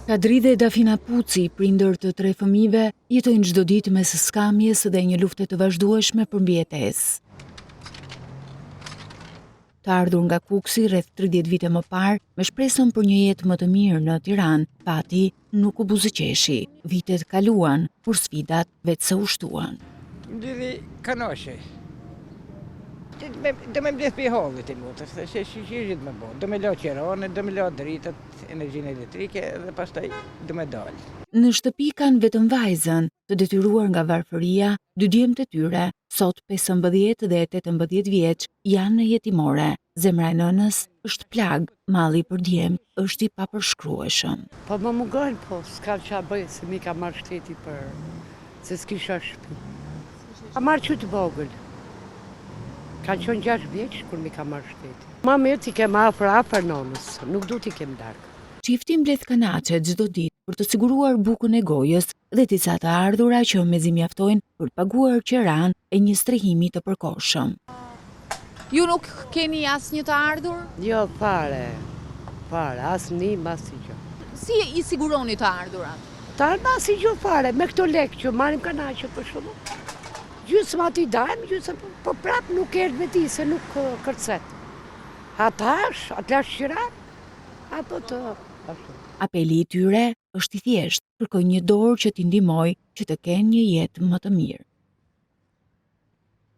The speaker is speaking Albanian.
Kadri dhe Dafina Puci, prindër të tre fëmijëve, jetojnë çdo ditë mes skamjes dhe një lufte të vazhdueshme për mbijetesë. Të ardhur nga Kukësi rreth 30 vite më parë, me shpresën për një jetë më të mirë në Tiranë, fati nuk u buzëqeshi. Vitet kaluan, por sfidat veçse u shtuan. Mblidhi kanaçe. Do me mbledh pi hallit i motër, se se si që gjithë me bo. Do me la qeranë, do me la dritat, energjinë elektrike dhe pastaj do me dalë. Në shtëpi kanë vetëm vajzën, të detyruar nga varfëria, dy djemtë e tyre, sot 15 dhe 18 vjeç, janë në jetimore. Zemra e nënës është plagë, malli për djemtë është i papërshkrueshëm. Po më mungojnë, po s'ka ça bëj, se m'i ka marrë shteti për se s'kisha shtëpi. Ka marrë që të vogël. Ka qenë 6 vjeç kur m'i ka marrë shteti. Ma mirë t'i kem afër, afër nonës, nuk du t'i kem larg. Çifti mbledh kanaçe çdo ditë për të siguruar bukën e gojës dhe disa të ardhura që mezi mjaftojnë për të paguar qeranë e një strehimi të përkohshëm. Ju nuk keni asnjë të ardhur? Jo, fare, fare, as ndihmë, asnjë gjë. Si i siguroni të ardhurat? Të ardhur asnjë gjë fare, me këto lekë që marrim kanaçe për shumë. Gjysmë aty dajmë, gjysmë, po, po prap nuk erdh me ti, se nuk kërcet. Ata atë lash qira, apo të... Apeli i tyre është i thjeshtë, kërkojnë një dorë që t'i ndihmojë që të kenë një jetë më të mirë.